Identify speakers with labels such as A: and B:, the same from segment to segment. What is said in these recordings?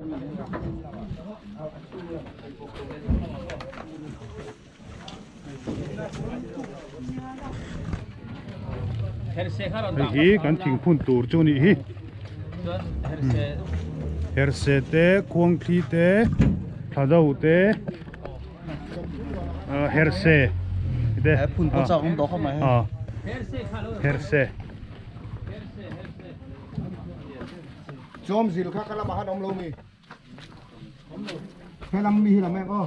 A: Hei hi kan thingphun tur chu nih hi herse te khuangthli te thla do te herse te herse.
B: Chawm zil kha ka lamah khan awm lo mi? He lam mi hi lam em aw.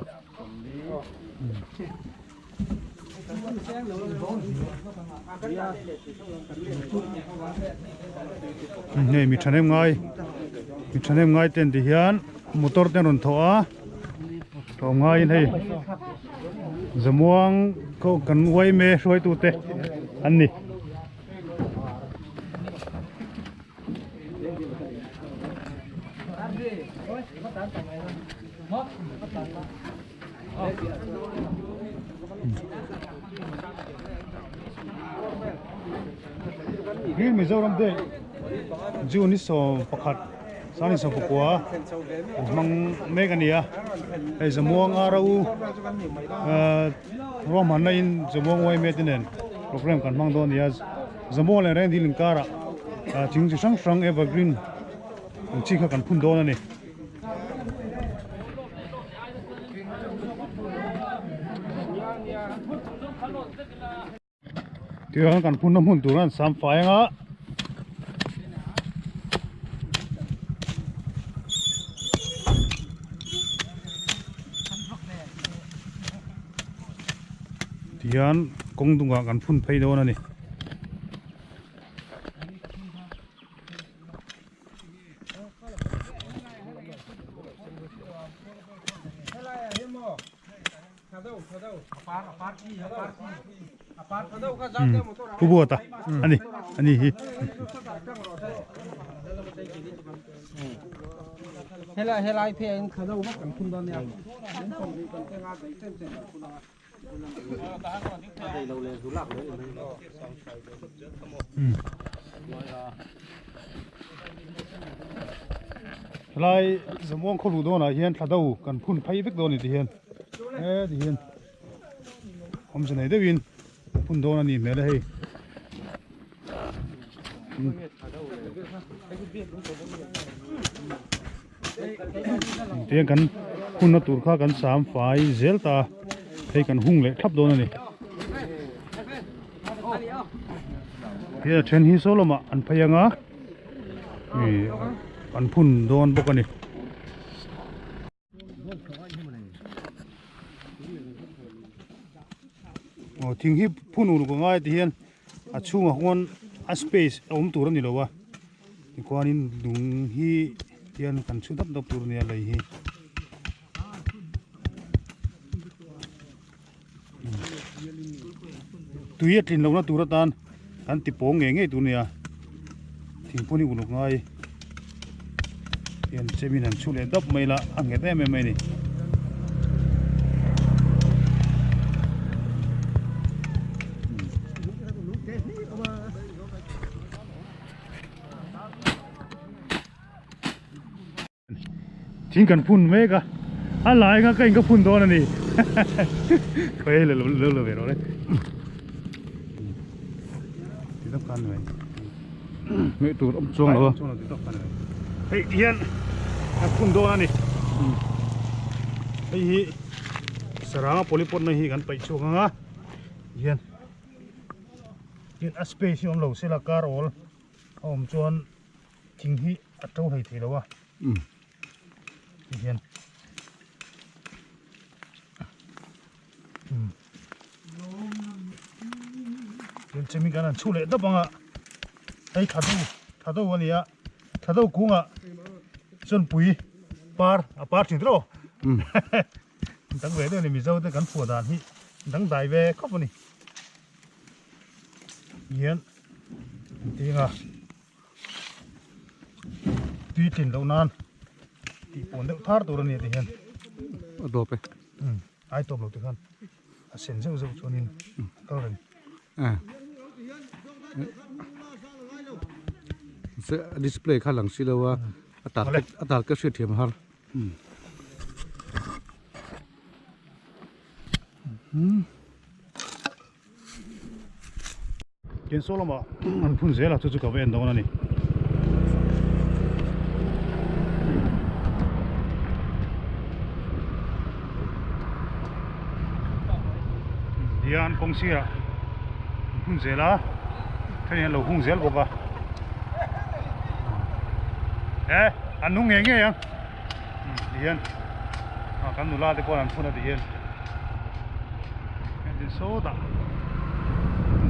A: Hei mi thahnem ngai mi thahnem ngai ten ti hian motor te an rawn thawh a tlawm ngaiin hei zamuang kan uaime hruaitute an ni. Hi Mizoram te June ni 11 sani 11 an hmang mek a ni a hei Zamuang a ro ruahmanna in Zamuang yma te nen program kan hmang dawn a ni a. Zamuang leh Rengdil inkarah thing chi hrang hrang evergreen ang chi kha kan phun dawn a ni. Tichuan kan phunna hmun tur an sam fai anga tihian kawng dungah kan phun phei dawn a ni. Pu Buata ani ani hi.
B: Helai helai phe in thado vak kan phun dawn nia.
A: Helai Zamuang khaw luh dawnah hian thla do kan phun phei vek dawn a ni ti hian heti hian awmze nei deuhin phun dawn a nih hmel a hei. Tiang kan hunna tur kha kan sam fai zel ta hei kan hung leh thlap dawn a ni he a then hi saw lamah an phei anga ih an phun dawn bawk a ni. Aw thing hi phun uluk a ngai ti hian a chhungah khuan a space a awm tur a ni lo a tikhuanin lung hi tian kan chhu dap dap tur a nia lei hi. Tui a tlin lohna tur atan kan ti pawng ngei ngei tur a nia thingphun hi uluk ngai hian chemin han chhu leh dap mai la a nghet em em mai a ni. Thing kan phun mek a a lai kha ka in ka phun dawn a ni khawi lo lo lo ve rawh le ti tak khan mai
C: hmeh tur awm chuang lo a
A: ti tak khan mai hei ti hian kan phun dawn a ni hei hi saranga polypot na hi kan paih chhuak ang a hian tin a space hi awm lo sela kar awl a awm chuan Thing hi a to hlei thei lo a ti hian tin chemi kan han chhu leh dap anga hei tha do tha do a ni a tha do kungah chuan pui par a par thin tawh dang ve deuh a ni mizo te kan phuah dan hi dangdai ve khawp a ni hian tinga. Tui tlin loh nan tih pawn deuh thar tur a ni ti hian
C: a dawp e
A: ai tawp lo ti khan a sen zeuh zeuh chuanin a kal reng
C: display kha lang si lo a a tar a tar ka hriat thiam har.
A: Tin saw lamah an phun zel a chu chu ka va en dawn a ni. Hian kawng sirah an phun zel a thenin an lo hung zel bawk a e an nung ngei ngei ang tihian kan nula te pawh an phun a tihian engtin sawtah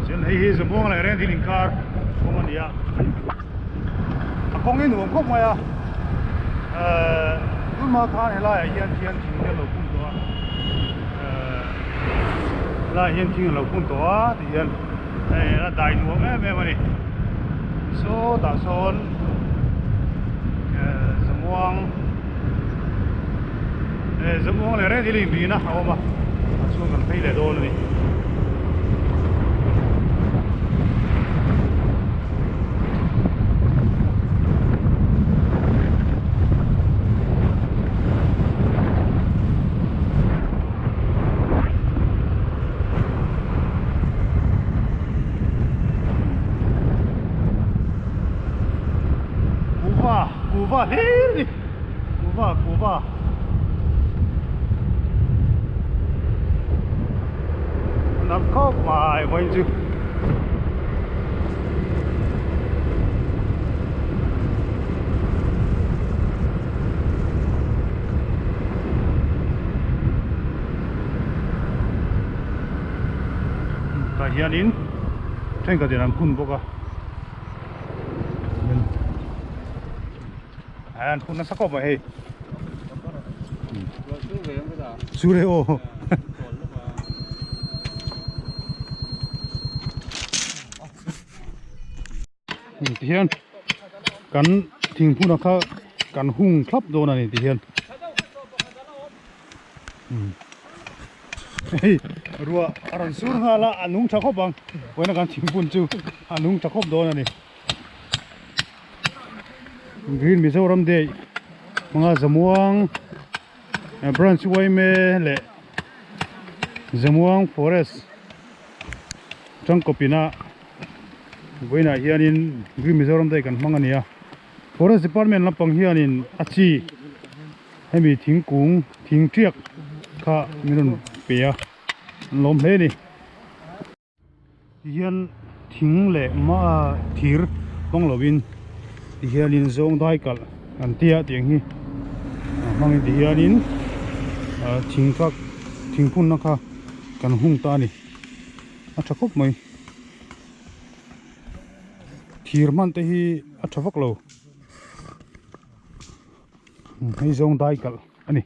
A: chuan hei hi Zamuang leh Rengdil inkar kawng a ni a a kawng hi nuam khawp mai a ehh tunhma khan helaiah hian thian thing te a lo phun tawh a ehh helaiah hian thing a lo phun tawh a tihian hei a dai nuam em em a ni sawtah sawn ehh Zamuang eh Zamuang leh Rengdil inrina a awm a a chhung kan phei leh dawn a ni. Kuhva kuhva hlir a ni kuhva kuhva a nam khawp mai vawiin chu. Tah hianin thenkhatin an phun bawk a an phun nasa khawp mai hei chu le aw tihian kan thingphun a kha kan hung thlap dawn a ni tihian hei ruah a rawn sur nghal a a nung tha khawp ang vawiin a kan thingphun chu a nung tha khawp dawn a ni green Mizoram day hmanga Zamuang branch yma leh Zamuang forest tangkawpin a vawiinah hianin green Mizoram day kan hmang a ni a forest department lampang hianin a chi hemi thingkung thing tiak kha min rawn pe a an lawm hle a ni. Tihian thing leh mah thir hmang lovin tihianin zawng dai kalh an tia tiang hi hmangin tihianin thing kha thing phunna kha kan hung ta a ni a tha khawp mai thir hman te hi a tha vak lo. Hei zawng dai kalh a ni.